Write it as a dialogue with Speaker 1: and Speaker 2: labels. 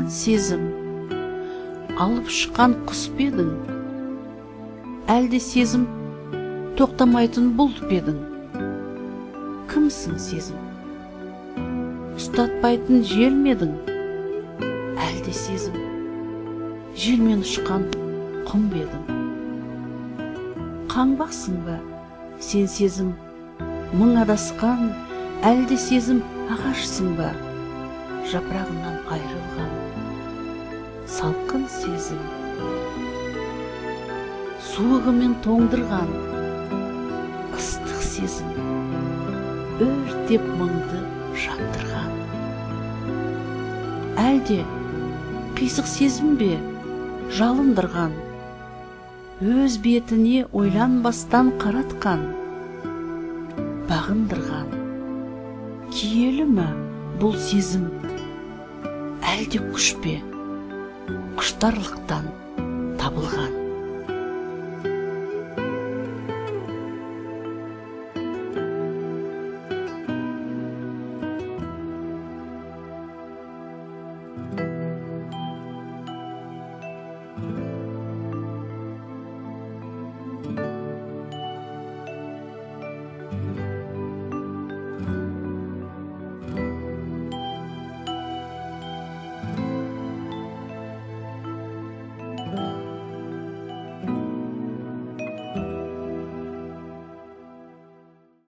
Speaker 1: Жан сезім, алып ұшқан құс па едің? Әлде сезім, тоқтамайтын бұлт па едің? Кімсің, сезім? Ұстатпайтын жел ме едің? Әлде сезім, желмен ұшқан құм ба едің? Қаңбақсың ба сен, сезім, мың адасқан, әлде сезім, ағашсың ба, жапырағынан айрылған? Салқын сезім, суығымен тоңдырған, ыстық сезім, өртеп мыңды жандырған. Әлде қисық сезім бе жалындырған, өз бетіне ойланбастан қаратқан, бағындырған? Киелі ме бұл сезім, әлде күш пе, құштарлықтан табылған?